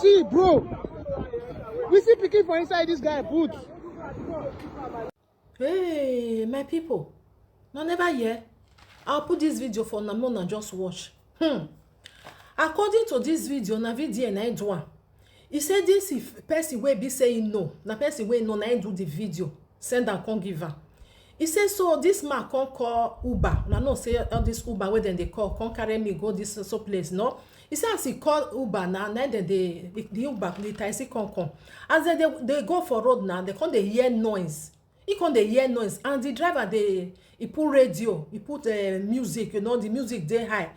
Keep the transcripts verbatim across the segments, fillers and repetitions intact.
See, bro. We see pikin for inside this guy boot. Hey, my people, no never hear. I'll put this video for una, una just watch. Hmm. According to this video, na video na him do am. He say this if person wey be say he know, na person wey know na him do the video, send am come give am. He say so this man come call Uber. Una know say all this Uber wey dem dey call come carry me go this so place, no? He say as he call Uber na, na dem dey, the, the Uber, the taxi come come. As dem dey, dey go for road na, dem come dey hear noise. He come dey hear noise and the driver dey, he put radio, he put uh, music, you know, the music dey high.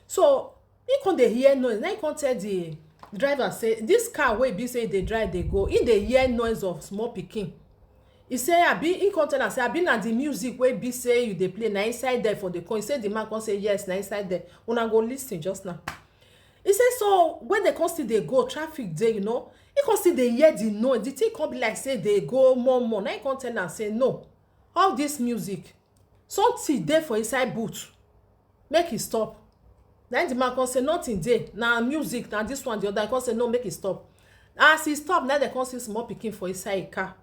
So he come dey hear noise. Now he come tell the driver say this car wey be say dey drive dey go, he dey hear noise of small pikin. He say abi, he come tell am say abi na the music wey be say you dey play na inside there for the car. He say the man come say yes, na inside there. Una go listen just now. He say so when dem come still dey go, traffic dey, you know, he come still dey hear the noise. The thing come be like say dey go more more. Now he come tell am say no, all this music, something dey for inside boot, make e stop. Na the man come say nothing dey, na music, na this one, the other. He come say no, make e stop. As e stop, na dem come see small pikin for inside e car.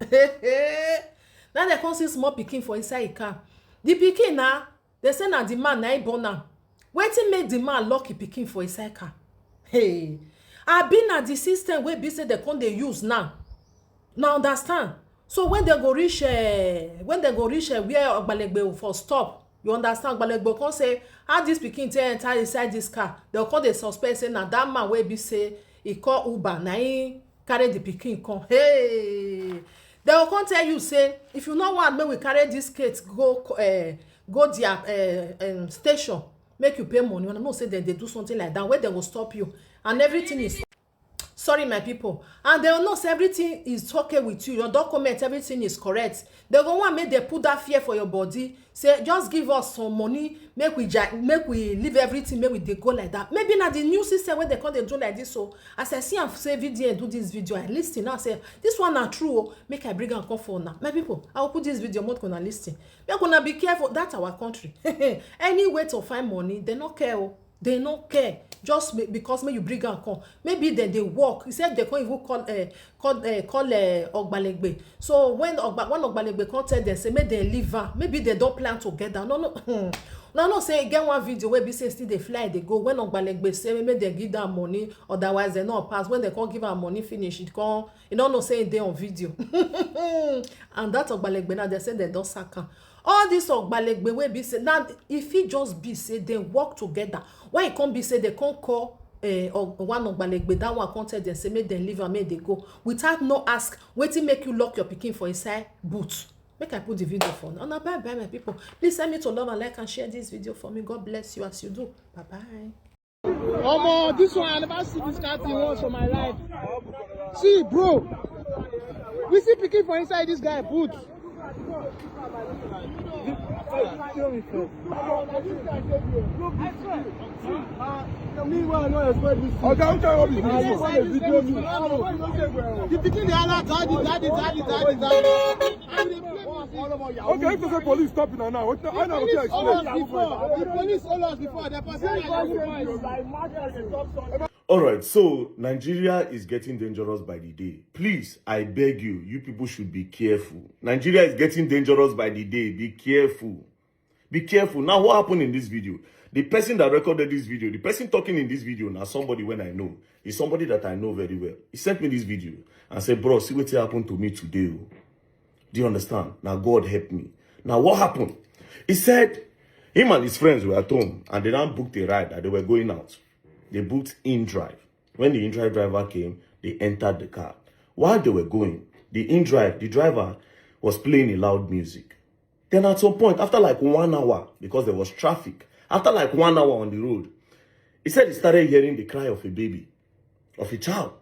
Na dem come see small pikin for inside e car. The pikin na, dem say na the man na him born am. Wetin make the man lock e pikin for inside car? Hey, abi na the system wey be say dem come dey use now? Na understand. So when dem go reach uh, when dem go reach uh, where Ogbalegbe for stop, you understand, Ogbalegbe come say how this pikin take enter inside this car. Dem come dey suspect say na that man wey be say he call Uber na him carry the pikin come. Hey, dem go come tell you say if you no want make we carry this case go uh, go their uh, um, station, make you pay money. Una know say dem dey do something like that wey dem go stop you and everything is sorry, my people, and dem know say everything is okay with you, your document, everything is correct. Dem go want make dem put that fear for your body, say just give us some money, make we ja make we leave everything, make we dey go like that. Maybe na the new system wey dem come dey do like this. So as I see am say video do this video, I listen now say this one na true o, make I bring am come for una. My people, I will put this video make una listen. Make una be careful, that our country. Any way to find money, dem no care o. Dem no care. Just because make you bring am come, maybe dem dey work. He said dem come even call uh, call uh, call uh, Ogbalegbe. So when Ogba when Ogbalegbe come tell dem say make dem leave am, maybe dem don plan together. No, no. Una know say e get one video wey be say still dey fly dey go when Ogbalegbe say make dem give am money, otherwise dem no pass. When dem come give am money finish, e come, e no know say e dey on video. And that Ogbalegbe now, dem say dem don sack am. All this Ogbalegbe wey be say now e fit just be say dem work together. Why e come be say dem come call uh, one Ogbalegbe, that one come tell dem say make dem leave am, make dem go without no ask wetin make you lock your pikin for inside boot. Make I put the video for now. Now bye bye, my people. Please help me to love and like and share this video for me. God bless you as you do. Bye bye. Omo, this one, I never see this kind thing once for my life. See, bro. We see pikin for inside this guy boot. Oga, which one be this? Oga, which one be this? This one dey video me. The pikin dey holla, "Daddy, daddy, daddy, daddy, daddy." And they play music. Okay, if you say police stop you now, now, what, I know what you explain. The police hold us before. The person. All right, so Nigeria is getting dangerous by the day. Please, I beg you, you people should be careful. Nigeria is getting dangerous by the day. Be careful. Be careful. Now, what happened in this video? The person that recorded this video, the person talking in this video, now somebody when I know, is somebody that I know very well. He sent me this video and said, "Bro, see what happened to me today. Oh." Do you understand? Now, God help me. Now, what happened? He said him and his friends were at home and they now booked a ride that they were going out. They booked in drive. When the in drive driver came, they entered the car. While they were going, the in drive, the driver was playing a loud music. Then at some point, after like one hour, because there was traffic, after like one hour on the road, he said he started hearing the cry of a baby, of a child.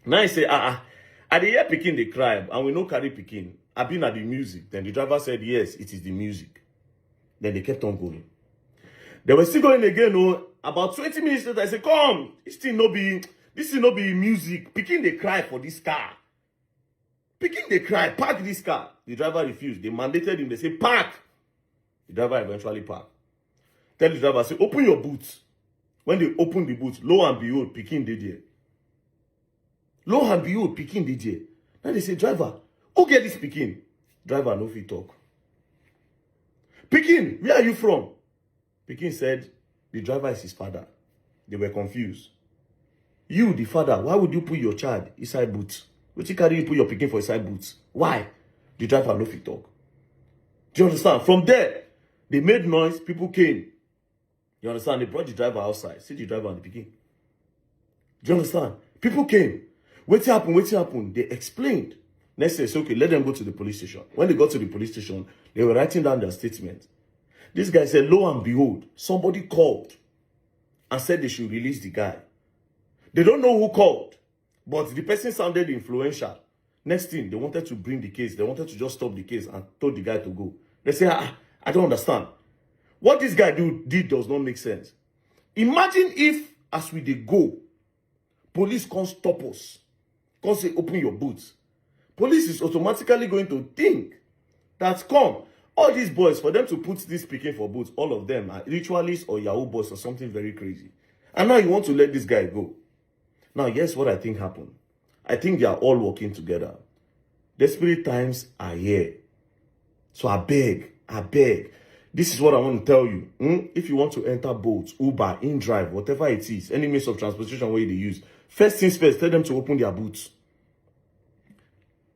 Now he say, "Ah, ah, I dey hear pikin dey cry, and we no carry pikin. Abi na the music?" Then the driver said, "Yes, it is the music." Then they kept on going. They were still going again. Oh, about twenty minutes later, I said, "Come, this thing no be, this thing no be music. Pikin dey cry for this car. Pikin dey cry. Park this car." The driver refused. They mandated him. They say, "Park." The driver eventually parked. Tell the driver, say, "Open your boot." When they open the boot, lo and behold, pikin dey there. Lo and behold, pikin dey there. Now they say, "Driver, who get this pikin?" Driver no fit talk. "Pikin, where are you from?" Pikin said the driver is his father. They were confused. "You, the father, why would you put your child inside boot? Wetin carry you put your pikin for inside boot? Why?" The driver no fit talk. Do you understand? From there, they made noise. People came. You understand? They brought the driver outside. See the driver and the pikin. Do you understand? People came. "Wetin happen? Wetin happen?" They explained. Next thing, say, "Okay, let them go to the police station." When they got to the police station, they were writing down their statement. This guy said, lo and behold, somebody called and said they should release the guy. They don't know who called, but the person sounded influential. Next thing, they wanted to bring the case. They wanted to just stop the case and told the guy to go. They say, "Ah, I don't understand. What this guy do, did does not make sense." Imagine if, as we dey go, police come stop us, come say, "Open your boots." Police is automatically going to think that, come, all these boys, for them to put this pikin for boots, all of them are ritualists or Yahoo boys or something very crazy. And now you want to let this guy go. Now, here's what I think happened. I think they are all working together. Desperate times are here. So I beg, I beg. This is what I want to tell you. Hmm? If you want to enter boat, Uber, in drive, whatever it is, any means of transportation where they use, first things first, tell them to open their boots.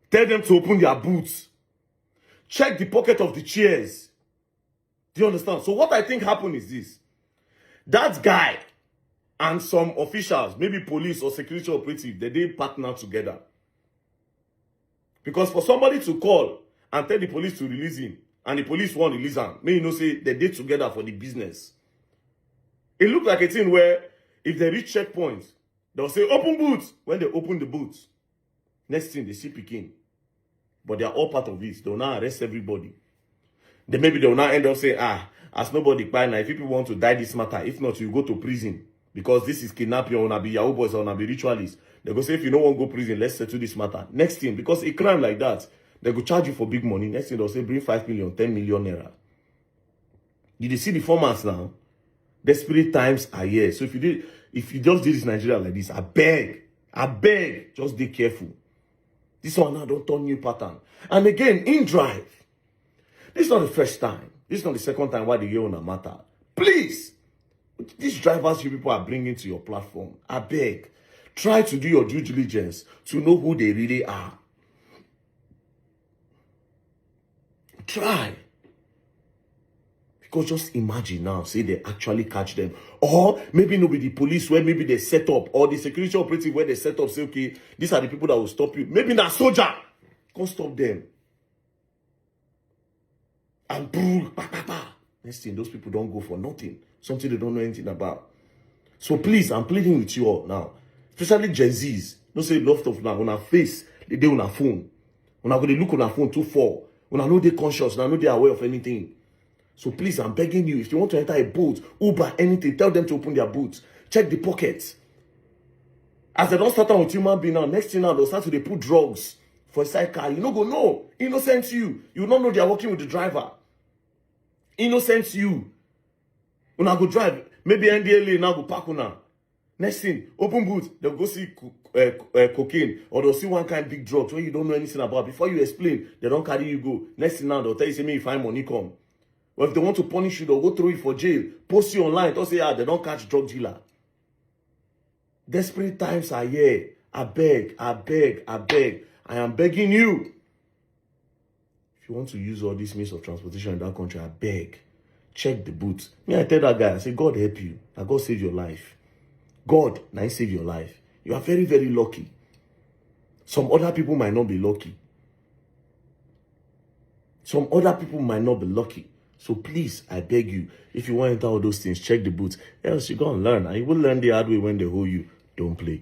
Tell them to open their boots. Check the pocket of the chairs. Do you understand? So what I think happened is this. That guy and some officials, maybe police or security operative, they dey partner together. Because for somebody to call and tell the police to release him, and the police won't release him, may you know say they dey together for the business. It looked like a thing where if they reach checkpoints, they'll say, "Open boots." When they open the boots, next thing they see pikin. But they are all part of it. They'll now arrest everybody. Then maybe they'll now end up saying, "Ah, as nobody kpai now, if people want to die this matter, if not, you go to prison. Because this is kidnapping, or una be Yahoo boys, or una be ritualists." They go say, "If you no wan go prison, let's settle this matter." Next thing, because a crime like that, they go charge you for big money. Next thing, they'll say, "Bring five million, ten million naira." You dey see the formats now. Desperate times are here. So if you did, if you just did this Nigeria like this, I beg, I beg, just be careful. This one now don't turn new pattern. And again, in drive, this is not the first time. This is not the second time why they hear on a matter. Please, these drivers you people are bringing to your platform, I beg, try to do your due diligence to know who they really are. Try. Because just imagine now, say they actually catch them. Or maybe no be the police where maybe they set up, or the security operative where they set up, say, "Okay, these are the people that will stop you." Maybe na soldier. Come stop them. And boom, pa, pa, pa. Next thing, those people don't go for nothing. Something they don't know anything about. So please, I'm pleading with you all now. Especially Gen Zs. No say lot of now on our face, they dey on our phone. Una go dey look on our phone too far. Una no dey conscious, una no dey aware of anything. So please, I'm begging you, if you want to enter a boat, Uber, anything, tell them to open their boots. Check the pockets. As they don't start out with human being now, next thing now, they'll start to dey put drugs for inside car. You no go know. Innocent you. You no know they are working with the driver. Innocent you. Una go drive. Maybe N D L A now go park una. Next thing, open boot, they'll go see co- uh, co- uh, cocaine, or they'll see one kind big drugs when you don't know anything about. Before you explain, they don't carry you go. Next thing now, they'll tell you, say, "May you find money come." But if they want to punish you, they'll go throw you for jail, post you online, they'll say, "Ah, they don't catch drug dealer." Desperate times are here. I beg, I beg, I beg. I am begging you. If you want to use all these means of transportation in that country, I beg, check the boot. Me, I tell that guy, I say, "God help you. Na God save your life. God, na him save your life. You are very, very lucky. Some other people might not be lucky. Some other people might not be lucky. So please, I beg you, if you want to enter all those things, check the boot. Else you go and learn. And you will learn the hard way when they hold you. Don't play."